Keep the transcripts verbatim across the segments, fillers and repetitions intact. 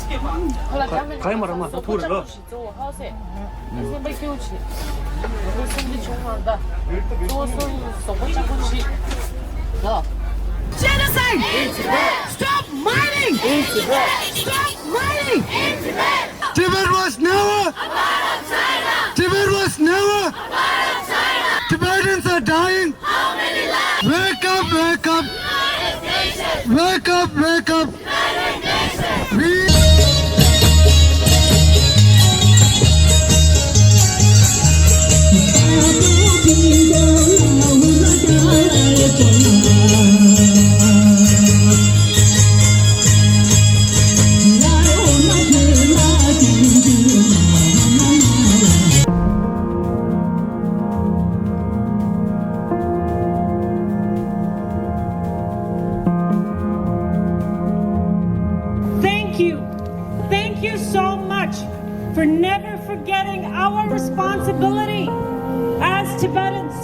ག་ཡིན་མ་ར་མ་ཐུག་རེད་ལོ། གཙོ་བོ་ཧའོ་སེ། སེམས་པ་སྐྱིད་པོ་བྱེད། སེམས་པ་ཆུང་བ་ད། གཙོ་བོ་སོང་བཟོ་པོ་གཅིག་པོ་བྱེད། ལ། Genocide! Stop mining! Stop mining! Tibet was never. Tibet was never. Tibetans are dying. Wake up, wake up. Wake up, wake up. We Thank you. Thank you so much for never forgetting our responsibility as Tibetans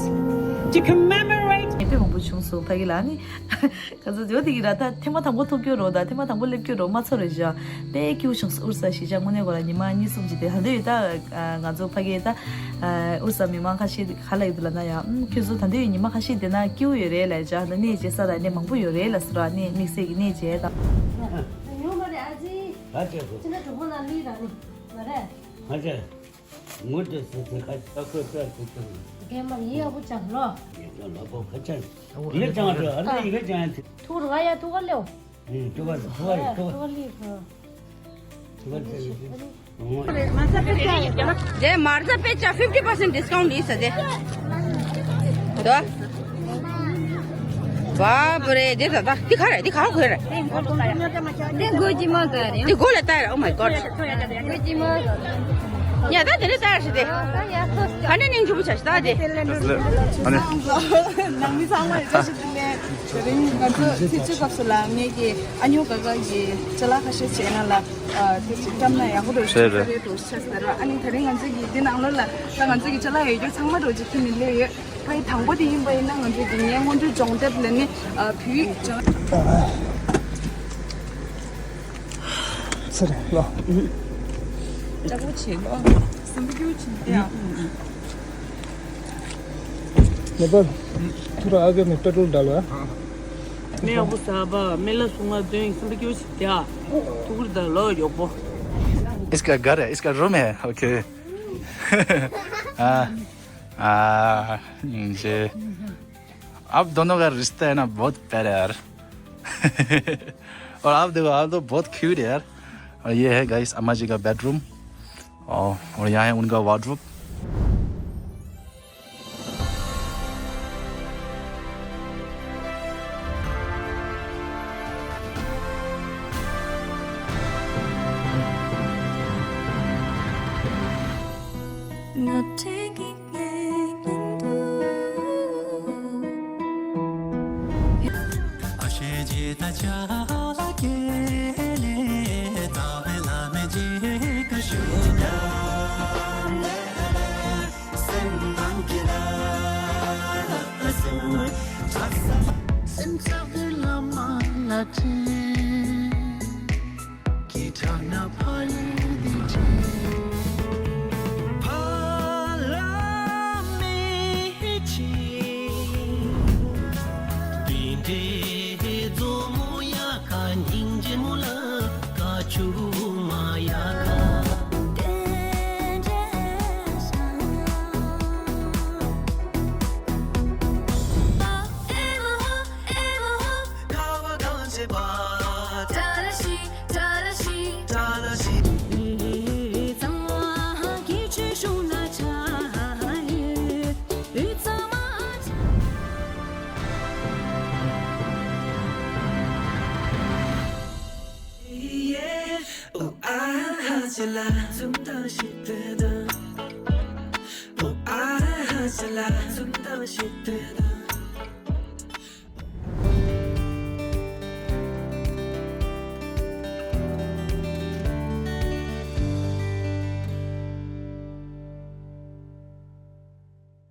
to commemorate དཔེ་མང་པོ་བྱུང་སོང་ཕ་གི་ལ་ནི། ག་ཚོད་ཡོད་དེ་གི་ར་ད་ཐེངས་མ་དང་པོ་ཐུག་རྒྱུ་རོ་ད་ཐེངས་མ་དང་པོ་སླེབས་རྒྱུ་རོ་མ་ཚོར་རེད་བཞག་དཔེ་སྐྱིད་པོ་བྱུང་སོང་ཨུར་ས་གཞིས་ཆགས་དངོས་གནས་གོ་ལ་ཉི་མ་གཉིས་གསུམ་ཅིག་དེ་ད་འདོད་ཡོད་ད། ང་ཚོ་ཕ་གི་ད་ཨུར་ས་མི་མང་ཁ་ཤས་ག་ལ་ཡོད་ལ་ན་ཡང་ཁྱོད་ཚོ་ད་འདོད་ཡོད་ཉི་མ་ཁ་ཤས་དེ་ན་སྐྱིད་པོ་ཡོད་རེད་ལ་བཞག་ད་གནས་བྱེད་ས་ད་གནས་མང་པོ་ཡོད་རེད་ལ་སོ་ར་གནས་དམིགས་བསལ་གྱི་གནས་བྱེད་ད། ཡོང་མ་རེད་ཨ་ཙི། ད་ཆེ་གོ་ཅི་ན་གྲོགས་པོ་ན་ལུས་ར་ནི་མ་རེད། ང་ཆེ། ངོ་སྤྲོད་ཟེར་ཚེ་ཁ་ཆེ་ཁོས་སྤྲད་ཚེ་ཚེ། རྒན་མ་ཡིན་ཡག་པོ་ཅང་ལོ། ངེད་ཀྱང་ལོ་པོ་ཁ་ཆེ། ཡིན་ཅང་རེད་ཨ་ནི་ཡིན་ཅང་ཡང་ཐུག་རུ་ང་ཡ་ཐུག་ག་ལེའོ། ཐུག་ག་ཐུག་ག་ཐུག་ག་ཐུག་ག་ལེའོ། དེ་མར་ཟ་ཕེབས་ཅ་fifty percent discount ཡིན་ཟེར་ཏེ། དོ། བ་བུ་རེ་དེ་ད་ད་དེ་ག་རེ་དེ་ག་རེ་དགོས་རེད། དེ་སྒོ་ཅི་མ་ག་རེ། དེ་སྒོ་ལ་ལྟ་ར། Oh my god. སྒོ་ཅི་མ་ག་རེ། ཉ་ད་དེ་ནས་ལྟ་ར་ཞིག་དེ། ག་ནས་ནིང་ཆུ་བུ་ཆ་ཞིག་ད་དེ། ནང་མི་ཚང་མ་ཡི་ད་ཞིག་དེ་ནས་དེ་རིང་ང་ཚོ་ཚེས་བཅུ་སྐབས་སུ་ལ་ངེད་ཀྱི་ཨ་ཉོ་ག་ག་གི་ཅ་ལག་ཁ་ཤས་བྱས་ན་ལ། དེ་ཅིག་བཀྲམ་ན་ཡག་པོ་རེད་ཤག་རེད་རེད་འགྲོ་ཤག་ཟེར་བ། ཨ་ནི་དེ་རིང་ང་ཚོ་གི་འདི་ནང་ལོགས་ལ་ད་ང་ཚོ་གི་ཅ་ལག་ཡོད་རྒྱུ་ཚང་མ་འགྲོ་ཅིག་ཁྱོན་ནས་སླེབས་ཡོད། ཕ་ཡི་དང་པོ་དེ་ཡིན་པ་ཡིན་ན་ང་ཚོ་གི་ངའི་སྔོན་འགྲོའི་སྦྱོང་དེབ་ལ་ནི་བོད་ཡིག་སྦྱོང་ཚེ་རིང་ལོ། ལྕགས་པོ་བྱེད་ལོ། སེམས་པ་སྐྱིད་པོ་བྱེད་དེ་ཡང་། नेपाल थोड़ा आगे में पेट्रोल डालो। मैं आपको साहबा मेला सुंगा दोई सिंपल क्यों क्या? टुकुर डालो योपो। इसका घर है, इसका रूम है। ओके। हाँ, हाँ, ये आप दोनों का रिश्ता है ना, बहुत प्यारा है यार। और आप देखो, आप तो बहुत क्यूट है यार। और ये है गाइस अम्मा जी का बेडरूम। और, और यहाँ है उनका वार्डरोब।